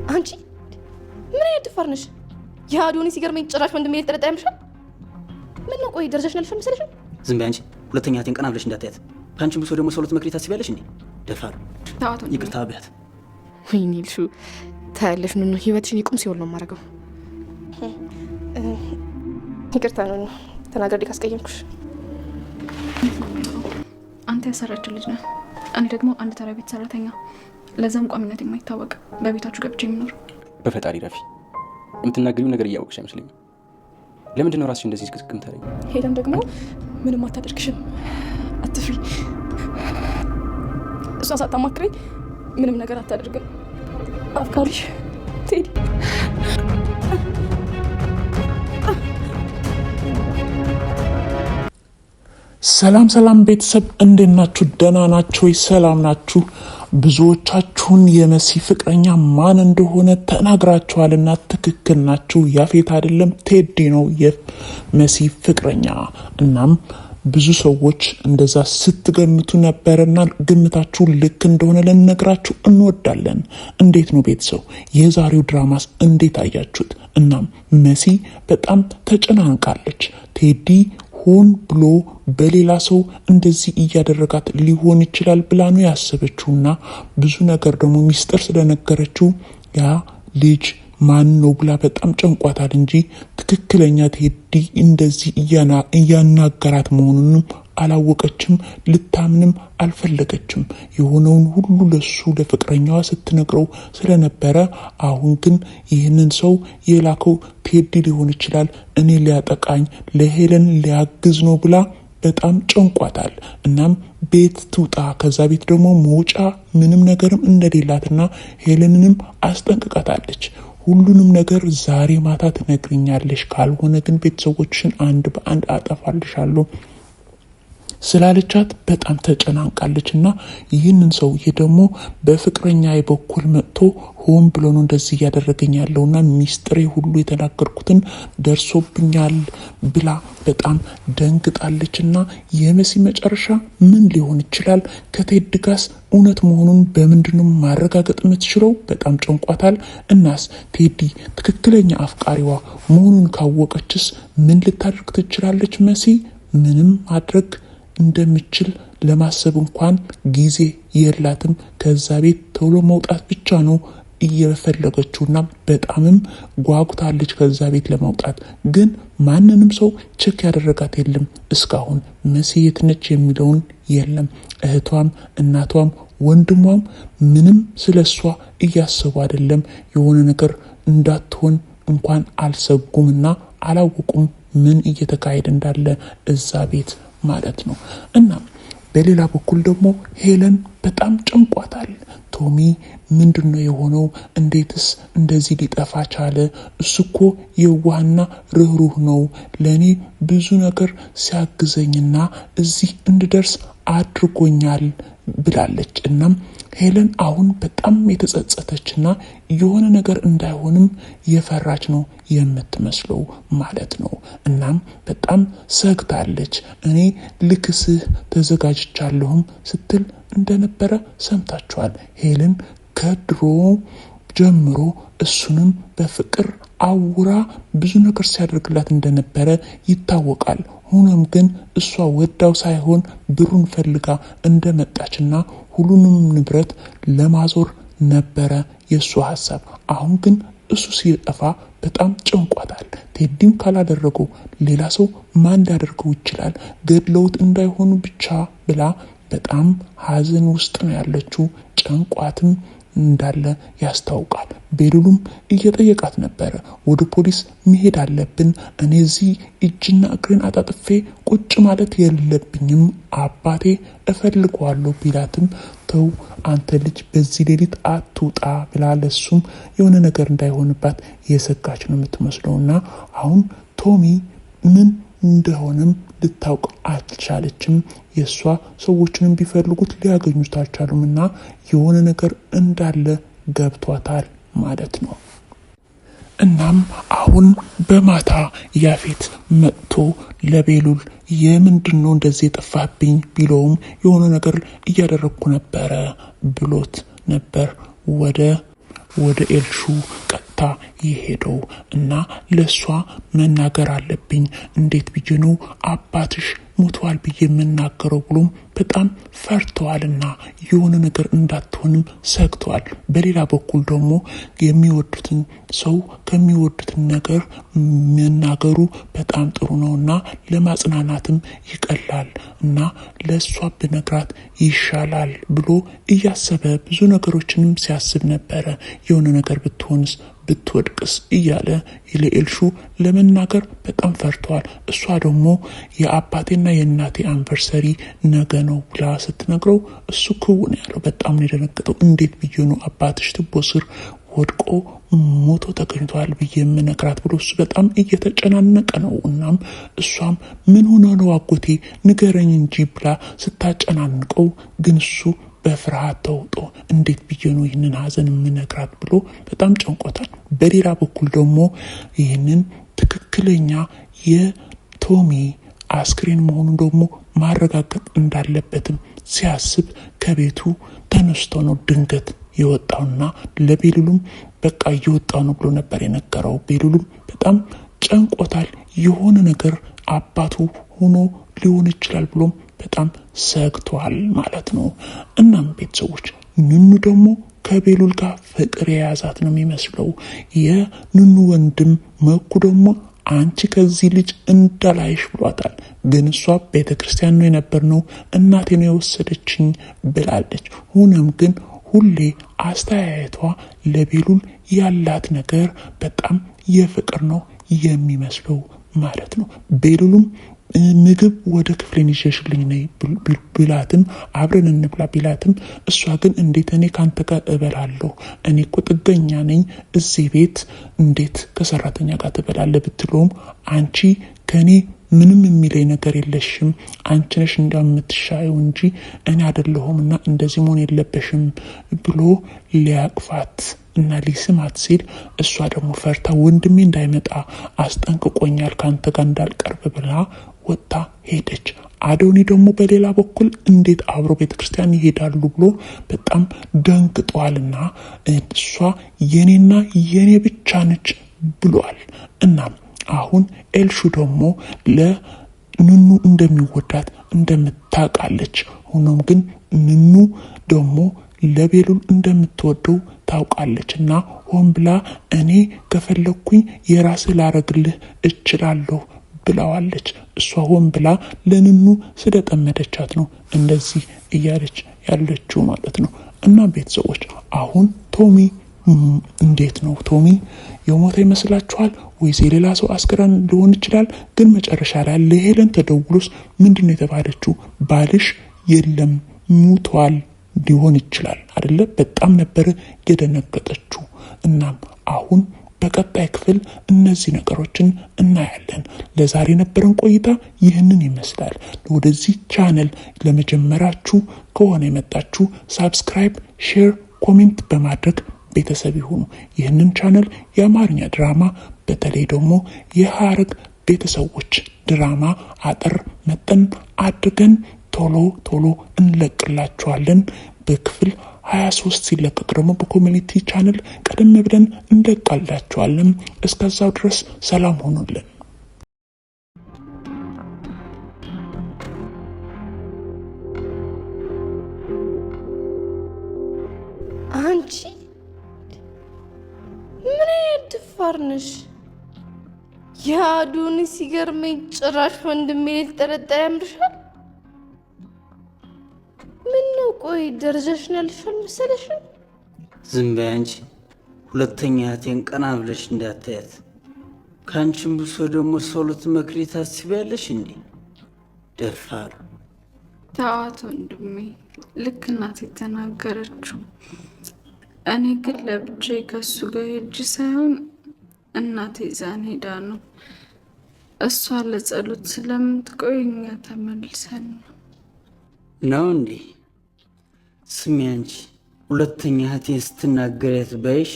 አንቺ ምን አይነት ደፋር ነሽ? የአዶኒ ሲገርመኝ ጭራሽ ወንድሜ ሊጠረጠር ያምሻል። ምን ነው ቆይ ደረጃሽን አልፈን መሰለሽ? ዝም በይ አንቺ። ሁለተኛ እህቴን ቀና ብለሽ እንዳታያት። ከአንቺም ብሶ ደግሞ ሰው ልትመክሪ ታስቢያለሽ እንዴ? ደፋር። ተዋት ወንድሜ። ይቅርታ ብያት። ወይኔ ልሹ ታያለሽ። ኑኑ ህይወትሽን የቁም ሲኦል ነው የማደርገው። ይቅርታ ኑኑ፣ ተናግሬ ካስቀየምኩሽ። አንተ ያሰራችን ልጅ ነህ፣ እኔ ደግሞ አንድ ተራ ቤት ሰራተኛ፣ ለዛም ቋሚነት የማይታወቅ በቤታችሁ ገብቼ የምኖር። በፈጣሪ ረፊ፣ የምትናገሪው ነገር እያወቅሽ አይመስለኝም። ለምንድን ነው ራስሽ እንደዚህ ዝቅዝቅ የምታደርጊው? ሄለን ደግሞ ምንም አታደርግሽም፣ አትፍሪ። እሷ ሳታማክረኝ ምንም ነገር አታደርግም። አፍቃሪሽ ቴዲ። ሰላም ሰላም ቤተሰብ እንዴት ናችሁ? ደህና ናችሁ ወይ? ሰላም ናችሁ? ብዙዎቻችሁን የመሲ ፍቅረኛ ማን እንደሆነ ተናግራችኋልና ትክክል ናችሁ። ያፌት አይደለም ቴዲ ነው የመሲ ፍቅረኛ። እናም ብዙ ሰዎች እንደዛ ስትገምቱ ነበረና ግምታችሁ ልክ እንደሆነ ልንነግራችሁ እንወዳለን። እንዴት ነው ቤተሰብ የዛሬው ድራማስ እንዴት አያችሁት? እናም መሲ በጣም ተጨናንቃለች። ቴዲ ሆን ብሎ በሌላ ሰው እንደዚህ እያደረጋት ሊሆን ይችላል ብላ ነው ያሰበችውና ብዙ ነገር ደግሞ ሚስጥር ስለነገረችው ያ ልጅ ማን ነው ብላ በጣም ጨንቋታል እንጂ ትክክለኛ ቴዲ እንደዚህ እያናገራት መሆኑንም አላወቀችም። ልታምንም አልፈለገችም። የሆነውን ሁሉ ለሱ ለፍቅረኛዋ ስትነግረው ስለነበረ አሁን ግን ይህንን ሰው የላከው ቴዲ ሊሆን ይችላል፣ እኔ ሊያጠቃኝ ለሄለን ሊያግዝ ነው ብላ በጣም ጨንቋታል። እናም ቤት ትውጣ፣ ከዛ ቤት ደግሞ መውጫ ምንም ነገርም እንደሌላትና ሄለንንም አስጠንቅቃታለች። ሁሉንም ነገር ዛሬ ማታ ትነግሪኛለሽ፣ ካልሆነ ግን ቤተሰቦችሽን አንድ በአንድ አጠፋልሻለሁ ስላለቻት በጣም ተጨናንቃለች። እና ይህንን ሰውዬ ደግሞ በፍቅረኛ በኩል መጥቶ ሆን ብሎ ነው እንደዚህ እያደረገኝ ያለውና ሚስጥሬ ሁሉ የተናገርኩትን ደርሶብኛል ብላ በጣም ደንግጣለች። እና የመሲ መጨረሻ ምን ሊሆን ይችላል? ከቴድ ጋስ እውነት መሆኑን በምንድነው ማረጋገጥ የምትችለው? በጣም ጨንቋታል። እናስ ቴዲ ትክክለኛ አፍቃሪዋ መሆኑን ካወቀችስ ምን ልታደርግ ትችላለች? መሲ ምንም ማድረግ እንደምችል ለማሰብ እንኳን ጊዜ የላትም። ከዛ ቤት ቶሎ መውጣት ብቻ ነው እየፈለገችውና በጣምም ጓጉታለች ከዛ ቤት ለመውጣት። ግን ማንንም ሰው check ያደረጋት የለም እስካሁን። መሲ የት ነች የሚለውን የለም። እህቷም እናቷም ወንድሟም ምንም ስለ እሷ እያሰቡ አይደለም። የሆነ ነገር እንዳትሆን እንኳን አልሰጉምና አላወቁም ምን እየተካሄደ እንዳለ እዛ ቤት ማለት ነው። እና በሌላ በኩል ደግሞ ሄለን በጣም ጨንቋታል። ቶሚ ምንድን ነው የሆነው? እንዴትስ እንደዚህ ሊጠፋ ቻለ? እሱ እኮ የዋህና ርኅሩህ ነው። ለእኔ ብዙ ነገር ሲያግዘኝና እዚህ እንድደርስ አድርጎኛል ብላለች። እናም ሄለን አሁን በጣም የተጸጸተችና የሆነ ነገር እንዳይሆንም የፈራች ነው የምትመስለው ማለት ነው። እናም በጣም ሰግታለች። እኔ ልክስህ ተዘጋጅቻለሁም ስትል እንደነበረ ሰምታችኋል። ሄለን ከድሮ ጀምሮ እሱንም በፍቅር አውራ ብዙ ነገር ሲያደርግላት እንደነበረ ይታወቃል። ሆኖም ግን እሷ ወዳው ሳይሆን ብሩን ፈልጋ እንደመጣችና ሁሉንም ንብረት ለማዞር ነበረ የእሱ ሀሳብ። አሁን ግን እሱ ሲጠፋ በጣም ጨንቋታል። ቴዲም ካላደረገው ሌላ ሰው ማን ሊያደርገው ይችላል? ገድለውት እንዳይሆኑ ብቻ ብላ በጣም ሀዘን ውስጥ ነው ያለችው። ጨንቋትም እንዳለ ያስታውቃል። ቤሉሉም እየጠየቃት ነበረ። ወደ ፖሊስ መሄድ አለብን፣ እኔ እዚህ እጅና እግሬን አጣጥፌ ቁጭ ማለት የለብኝም፣ አባቴ እፈልገዋለሁ ቢላትም ተው አንተ ልጅ በዚህ ሌሊት አትውጣ ብላ ለሱም የሆነ ነገር እንዳይሆንባት የሰጋች ነው የምትመስለው። እና አሁን ቶሚ ምን እንደሆነም ልታውቅ አልቻለችም። የእሷ ሰዎችንም ቢፈልጉት ሊያገኙት አልቻሉም እና የሆነ ነገር እንዳለ ገብቷታል ማለት ነው። እናም አሁን በማታ ያፌት መጥቶ ለቤሉል የምንድን ነው እንደዚህ የጠፋብኝ ቢለውም የሆነ ነገር እያደረግኩ ነበረ ብሎት ነበር። ወደ ወደ ኤልሹ ቀጥታ የሄደው እና ለእሷ መናገር አለብኝ፣ እንዴት ብዬ ነው አባትሽ ሞቷል ብዬ የምናገረው ብሎም በጣም ፈርተዋልና የሆነ ነገር እንዳትሆንም ሰግተዋል። በሌላ በኩል ደግሞ የሚወዱትን ሰው ከሚወዱትን ነገር መናገሩ በጣም ጥሩ ነውና ለማጽናናትም ይቀላል እና ለእሷ ብነግራት ይሻላል ብሎ እያሰበ ብዙ ነገሮችንም ሲያስብ ነበረ። የሆነ ነገር ብትሆንስ ብትወድቅስ እያለ ለኤልሹ ለመናገር በጣም ፈርተዋል። እሷ ደግሞ የአባቴና የእናቴ አንቨርሰሪ ነገ ነው ብላ ስትነግረው እሱ ክው ነው ያለው። በጣም ነው የደነገጠው። እንዴት ብዬ ነው አባትሽ ትቦ ስር ወድቆ ሞቶ ተገኝቷል ብዬ የምነግራት ብሎ እሱ በጣም እየተጨናነቀ ነው። እናም እሷም ምን ሆነ ነው አጎቴ ንገረኝ እንጂ ብላ ስታጨናንቀው ግን እሱ በፍርሃት ተውጦ እንዴት ብዬ ነው ይህንን ሀዘን የምነግራት ብሎ በጣም ጨንቆታል። በሌላ በኩል ደግሞ ይህንን ትክክለኛ የቶሚ አስክሬን መሆኑን ደግሞ ማረጋገጥ እንዳለበትም ሲያስብ ከቤቱ ተነስቶ ነው ድንገት የወጣውና ለቤሉሉም በቃ እየወጣው ነው ብሎ ነበር የነገረው። ቤሉሉም በጣም ጨንቆታል። የሆነ ነገር አባቱ ሆኖ ሊሆን ይችላል ብሎም በጣም ሰግቷል ማለት ነው። እናም ቤተሰቦች ኑኑ ደግሞ ከቤሉል ጋር ፍቅር የያዛት ነው የሚመስለው። የኑኑ ወንድም መኩ ደግሞ አንቺ ከዚህ ልጅ እንዳላይሽ ብሏታል። ግን እሷ ቤተ ክርስቲያን ነው የነበርነው እናቴ ነው የወሰደችኝ ብላለች። ሆኖም ግን ሁሌ አስተያየቷ ለቤሉል ያላት ነገር በጣም የፍቅር ነው የሚመስለው ማለት ነው። ቤሉሉም ምግብ ወደ ክፍሌን ይሸሽልኝ ነይ ቢላትም አብረን እንብላ ቢላትም እሷ ግን እንዴት እኔ ከአንተ ጋር እበላለሁ? እኔ እኮ ጥገኛ ነኝ እዚህ ቤት እንዴት ከሰራተኛ ጋር ትበላለህ? ብትለውም አንቺ ከኔ ምንም የሚለኝ ነገር የለሽም፣ አንቺ ነሽ እንዲያው የምትሻየው እንጂ እኔ አይደለሁም እና እንደዚህ መሆን የለበሽም ብሎ ሊያቅፋት እና ሊስማት ሲል እሷ ደግሞ ፈርታ ወንድሜ እንዳይመጣ አስጠንቅቆኛል ከአንተ ጋር እንዳልቀርብ ብላ ወጥታ ሄደች። አዶኒ ደግሞ በሌላ በኩል እንዴት አብሮ ቤተክርስቲያን ይሄዳሉ ብሎ በጣም ደንግጧልና እሷ የኔና የኔ ብቻ ነች ብሏል። እናም አሁን ኤልሹ ደግሞ ለኑኑ እንደሚወዳት እንደምታውቃለች። ሆኖም ግን ኑኑ ደግሞ ለቤሉል እንደምትወደው ታውቃለች እና ሆን ብላ እኔ ከፈለግኩኝ የራስህ ላረግልህ እችላለሁ ብለዋለች። እሷ ሆን ብላ ለንኑ ስለጠመደቻት ነው እንደዚህ እያለች ያለችው ማለት ነው። እና ቤተሰቦች አሁን ቶሚ እንዴት ነው ቶሚ የሞተ ይመስላችኋል ወይስ የሌላ ሰው አስክሬን ሊሆን ይችላል? ግን መጨረሻ ላይ ለሄለን ተደውሎስ ምንድን ነው የተባለችው? ባልሽ የለም ሙቷል ሊሆን ይችላል አይደለ? በጣም ነበር የደነገጠችው። እናም አሁን በቀጣይ ክፍል እነዚህ ነገሮችን እናያለን። ለዛሬ የነበረን ቆይታ ይህንን ይመስላል። ወደዚህ ቻነል ለመጀመራችሁ ከሆነ የመጣችሁ subscribe፣ share፣ comment በማድረግ ቤተሰብ ይሁኑ። ይህንን ቻነል የአማርኛ ድራማ በተለይ ደግሞ የሀረግ ቤተሰቦች ድራማ አጠር መጠን አድርገን ቶሎ ቶሎ እንለቅላችኋለን። በክፍል 23 ሲለቀቅ ደግሞ በ community channel ቀደም ብለን እንለቃላችኋለን። እስከዛው ድረስ ሰላም ሆኑልን። አንቺ ምን አይነት ደፋር ነሽ? የአዶኒ ሲገርመኝ ጭራሽ ወንድሜ ሊጠረጠር ያምርሻል። ምን ነው ቆይ ደረጃሽን ያልሻል መሰለሽም? ዝም በይ አንቺ። ሁለተኛ እህቴን ቀና ብለሽ እንዳታያት። ከአንቺም ብሶ ደግሞ ሰው ልትመክሪ ታስቢያለሽ እንዴ? ደፋር። ተዋት ወንድሜ፣ ልክ እናት የተናገረችው። እኔ ግን ለብቻዬ ከሱ ጋር ሄጄ ሳይሆን እናቴ ይዛን ሄዳ ነው። እሷ ለጸሎት ስለምትቆይ እኛ ተመልሰን ነው ነው እንዴ? ስሚ አንቺ፣ ሁለተኛ እህቴን ስትናገሪያት ባይሽ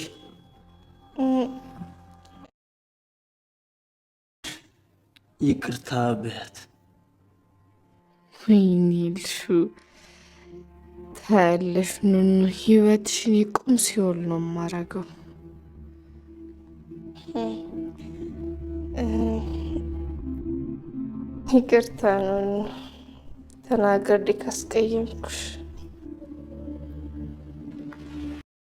ይቅርታ በያት። ወይኔ ልሹ ታያለሽ፣ ኑኑ ህይወትሽን የቁም ሲኦል ነው የማደርገው። ይቅርታ ኑኑ፣ ተናግሬ ካስቀየምኩሽ።